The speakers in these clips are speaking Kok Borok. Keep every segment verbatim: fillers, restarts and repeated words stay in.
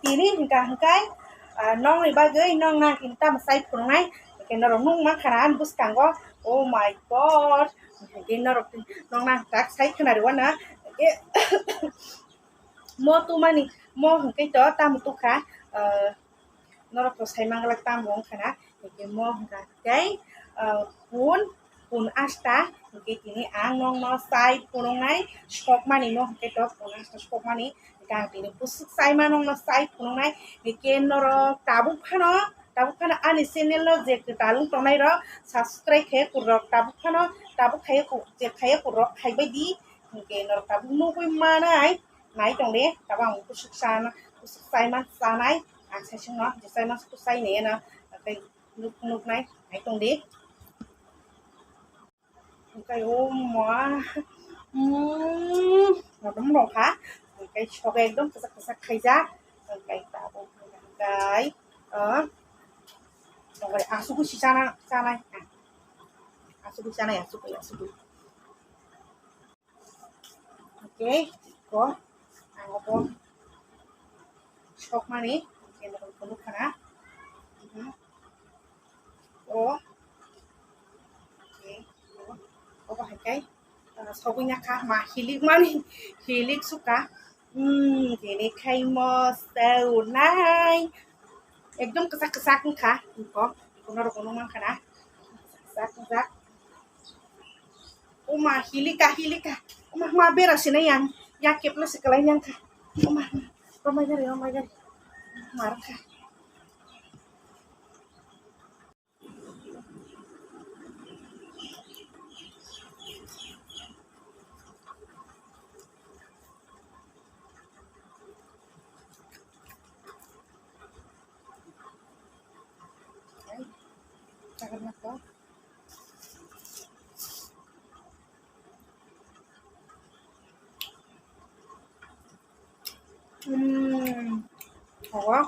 Tini hingka hingkai, ah, nongni bagwi nong nang tini tamo sai phunuknai, hingke norok nung mankha na ani bwskango, oh my God, hingke norok nong nang tak sai khwna rwna, hingke mo tumani, mo hingke to tamo tukha, ah, norok to sai manglak tamo wngkha na, hingke mo hingka hingke, ah, pun, pun asta, hingke tini ang nongno sai phunuknai sokmani mo hingke to pun asta sokmani, hingke ang tini bwswk saima nongno sai phunuknai, hingke norok tabuk phano, tabuk phano ani channel no je kwtal wng tongnai rok subscribe khe kurok tabuk phano, tabuk khaye ku-, je khaye kurok khaibai di, hingke norok tabuk nugui manai. Nai tong de, tabuk ang bwswk sana, bwswk saima sanai, ang saichung no, je saima bwswk sai nai ano, tei nuk-, nuknai, nai tong de. Hingke o ma, mm, nokdom rok ha, hingke sogo ekdom kwchak kwchak khaijak, hingke tabuk hingke, ah, asugwi si chana, chanai, asugwi chanai, asugwi, asugwi. Oke, ko ang obo sokmani, oke, nokol phunuk khana. Mhm. O, oke, obo hai khe, ah, sogwi nakha ma hilik mani, hilik suka. Hmm, tini khai mo seunai. Ekdom kwchak kwchak wngkha, iko, iko norok nukmankha na. Kwchak kwchak. Oma, hilika, hilika. Oma, ma bera sina yang. Ya kepla se kalai yang kha. Oma, romai gari, romai gari. Mar kha. Hmm. Awa.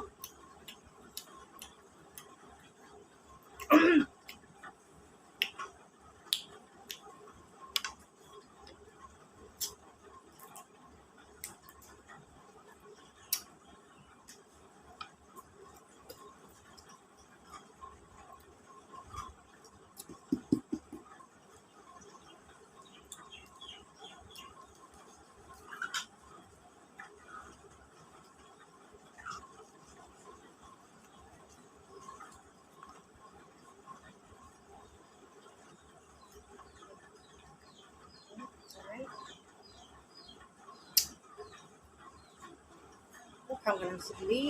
Buphang gwnang sili.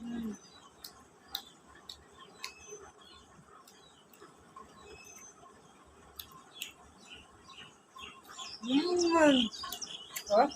Hmm. Hmm. Oh.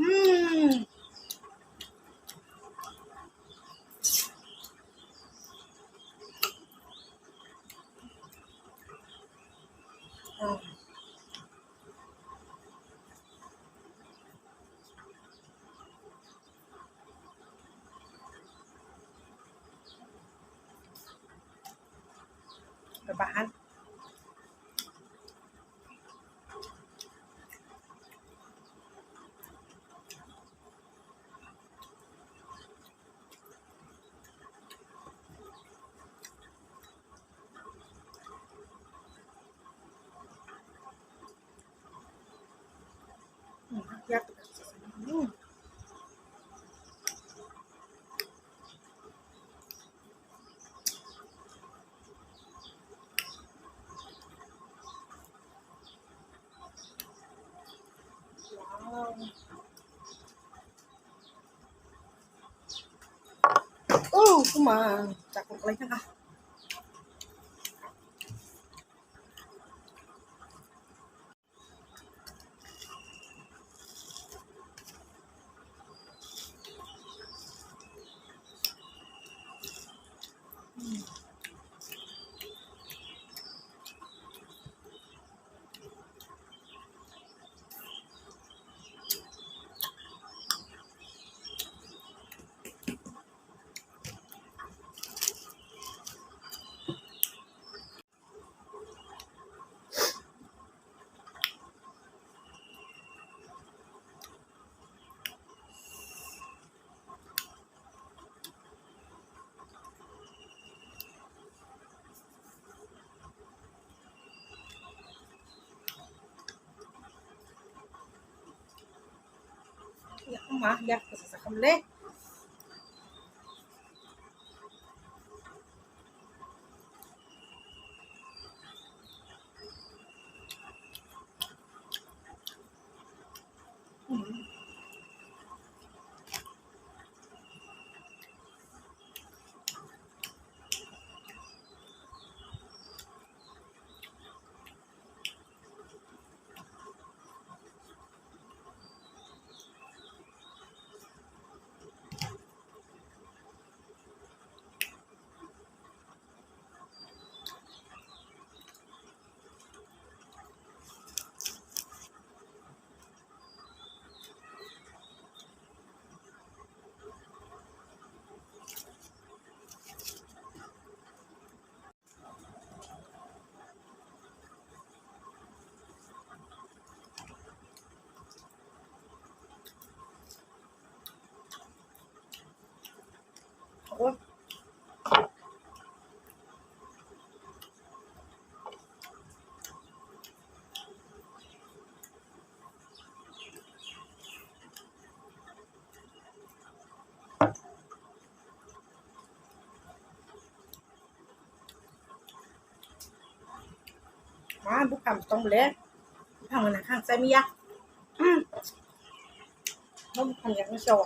Hmm. Ah. Rebahan. Hmm, ya tuh. Hmm. Ma, chakun kalai thangkha. Ya, ma, ya, kasa sakam le. Ma, buphang tong le. Buphang na khang chai miya. Hmm. Ma, buphang yak ni so.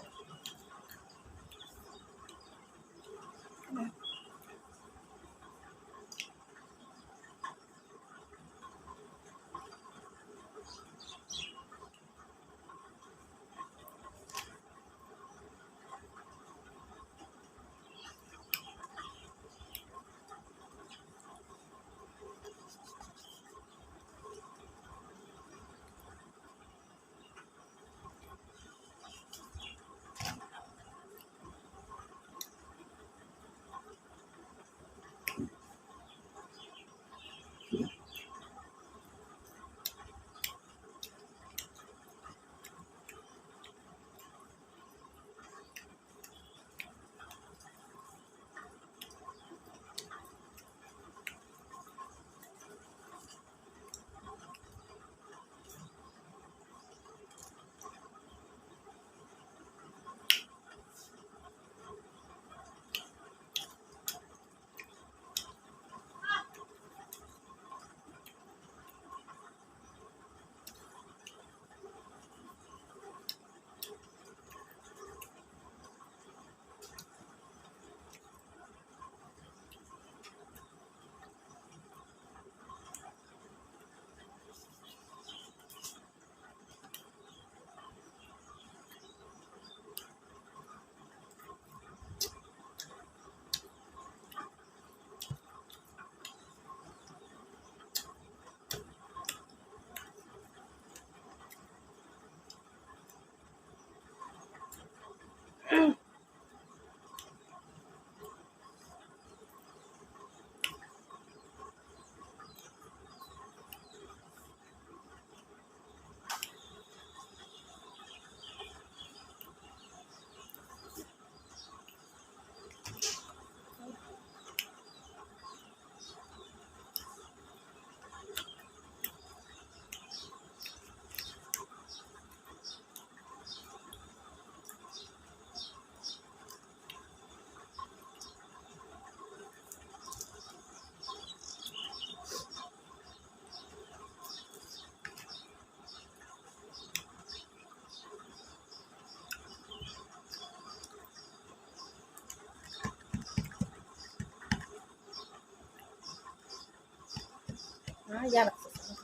Yarak.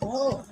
Oh.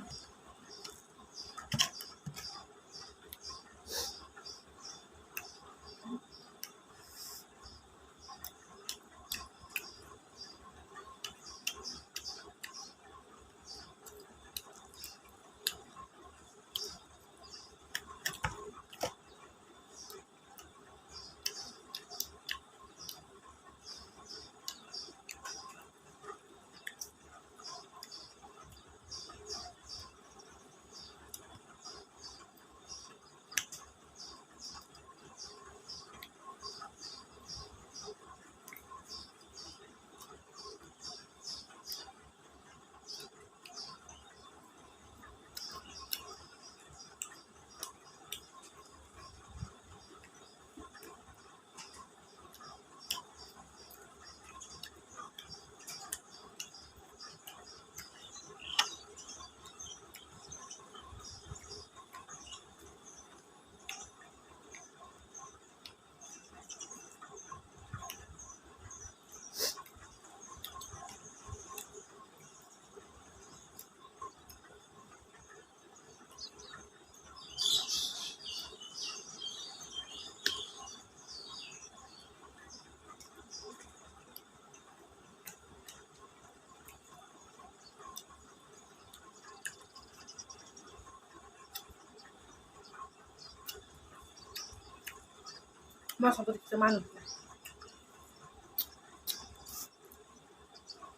Masa pwtwi kisa manu.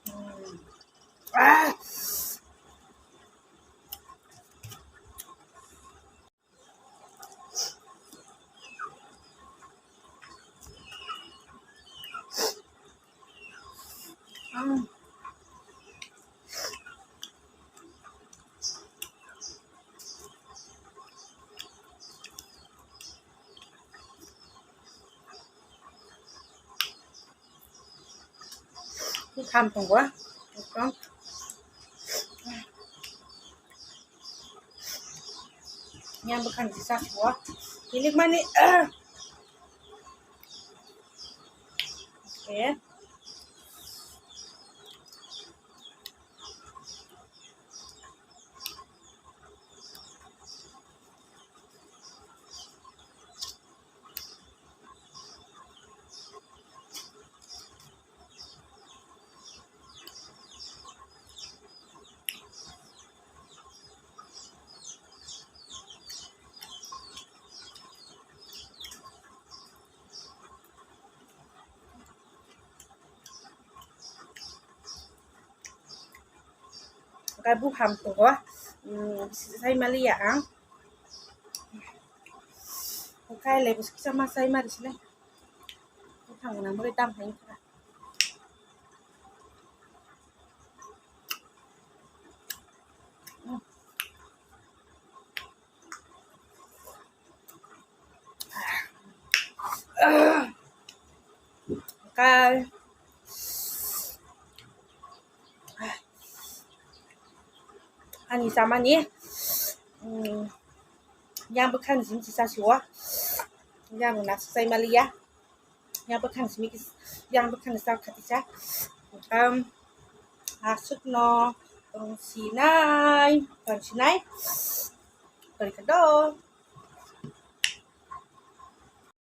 Mm. Ah! Mm. Tham tongo ekdom. Yang bwkhani kisa suo. Hilikmani. Okay. Hwnkhe buphang tongo, um, sai maliya ang. Hwnkhe lebu kisa ma sai mari sinai. Buphang gwnang bagwi tam hai wngkha. Kai. Ani chamani, mm, yang bwkhani simi kisa suo. Yang nasa sai maliya. Yang bwkhani simi kis-, yang bwkhani sa khatisa. Um, aswkno tong sinai, tong sinai. Tong khe do.